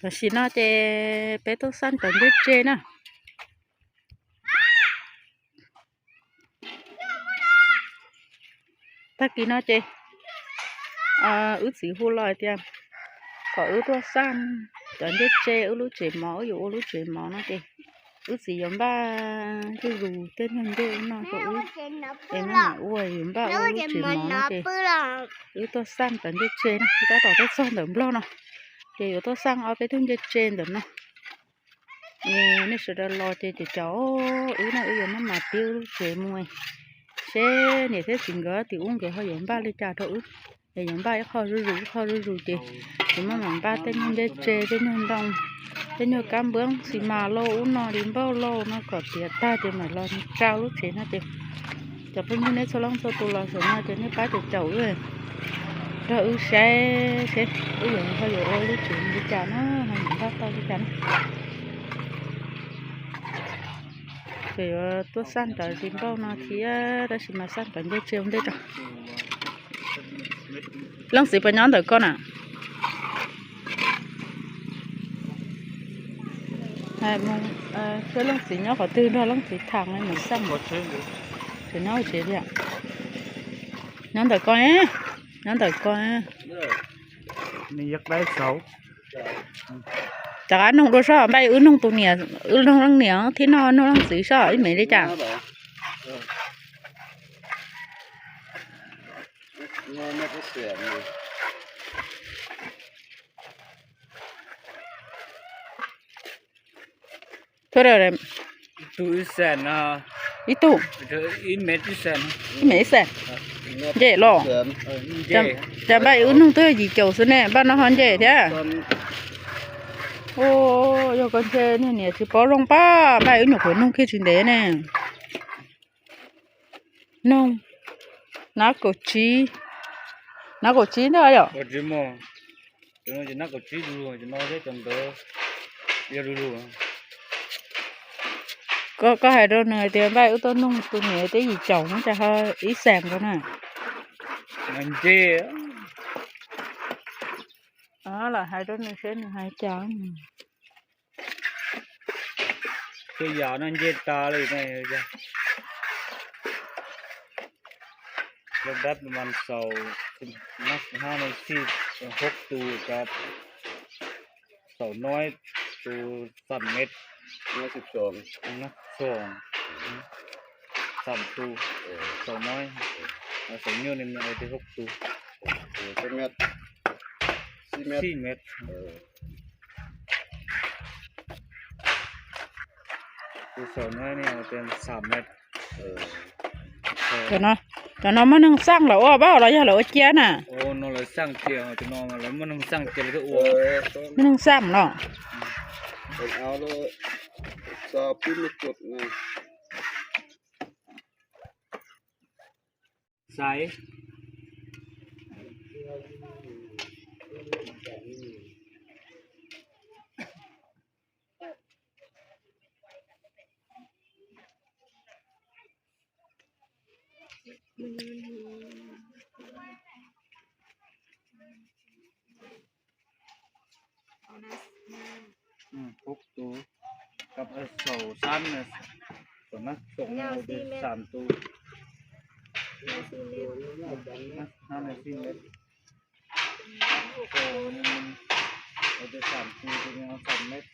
Tam sim no ces peb tuaj xaj cov ncej tse na. Tag kis no ces wb txiv hu los hais tias kom wb tuaj xaj cov ncej tse wb lub tsev mov, wb yuav ua lub tsev mov no ces wb txiv yuav npaj zuj zus tej nyuag ncej ub no rau wb es maj mam ua, yuav npaj ua lub tsev mov no ces wb tuaj xaj cov ncej tse na, tab tom tuaj txog ntawm Nplog no ces yuav tuaj xaj ob peb tug ncej tse ntawm no. Nej sawv daws los ces cov, cov wb no wb yuav maj mam pib wb lub tsev mus seb niam thiab txiv nkawd tim ub nkawd ho yuav npaj li cas rau wb. Es yuav npaj ib qho zuj zus ib qho zuj zus ces yuav maj mam npaj tej nyuag ncej tse, tej nyuag ntoo, tej nyuag kab npab xi mas lauj, ub no li npauj lauj no kom tiav tag ces mam los tsa lub tsev no ces cov phooj ywg nej txhua leej txhua tus los saum no ces nej pab caum caum wb, nrog wb saib seb wb yuav ho yuav ua lub tsev li cas na, ho yuav npaj tau li cas na. Ces yuav tuaj xaj cov zis npauj no thiab, tab sis mas xaj cov ncej tse ua ntej tso. Leej txiv puas nyob ntawm koj na? Seb leej txiv nyob qhov twg nrog leej txiv tham mus xaj. Tseem nyob tsev tiag. Nyob ntawm koj, nyob ntawm koj. Rov qab nug dua soj, npaj wb nug tus niam, wb nug leej niam thiab no nug leej txiv soj ib me li cas. Tus ib tug, ib me ib xees. Nce los? Cas npaj wb nug twb yim caum xwb ne, npaj no ho nce thiab. Yog koj nce niag niam tsis paub zoo pab, npaj wb nyuam qhuav nug kiag tsis ntev ne. Noog, nab kaum tsib, nab kaum tsib ntag yom. Koj hais rau nws tias npaj wb tuaj nug tus niam twb yim caum no cas ho ib xees nkaus na. Lam hais rau nws seb nws hais cas. Twb yog no nce tas li. Lub dab mas xaus, hab xij hoob tus, xaus noib tus xam mev, xam tus, xaus noib, xaus nyuj ni ua tib hoob tus, xij mev. Tus xaus noib ni ua tib xam mev. Cov no muaj neeg xaj los ua pab los yog lawv ua cia na? Muaj neeg xaj los? Xaiv. Hoob tus, xaus xab, xaus nab, xam tus, hab xij mev, xaus xam tus, xam mev.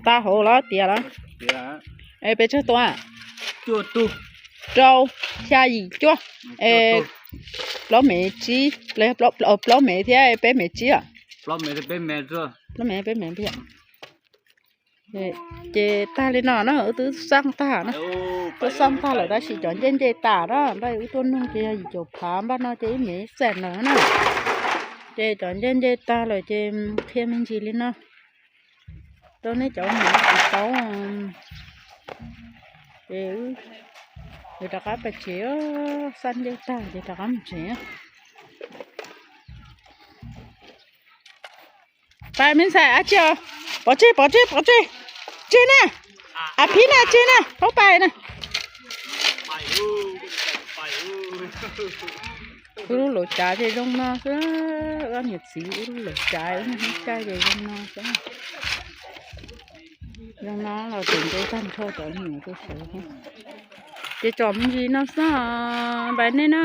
Tag hauv los tiav los? Es pes tsawg tus? Rau, xya, yim, cuaj. Es plaub mev tsib, plaub mev thiab peb mev tsib os. Plaub mev, peb mev. Ces tag li no na, wb twb xaj tag na. Twb xaj tag lawm tab sis cov ncej nce tas na, npaj wb tuaj nug ces yog yim caum phav, npaj no ces ib mev ib xees lawm na. Ces cov ncej nce tag lawm ces qhia me ntsis li no rau nej cov mus tsis tau. Ces wb rov qab pais tsev, xaj ncej tag ces rov qab mus tsev. Pais me ntxhais, a tsi, pov tseg, pov tseg, pov tseg, tseg na, a phib na, tseg na, paub pais na. Wb lub laus cav ces zoo no xwb, wb niam txiv wb lub laus cav wb niag hnub caij ces zoo no xwb. Zoo no los tseem nce tag nrho cov me nyuam rau saud. Ces tsom me ntsis no xwb, pais nej na.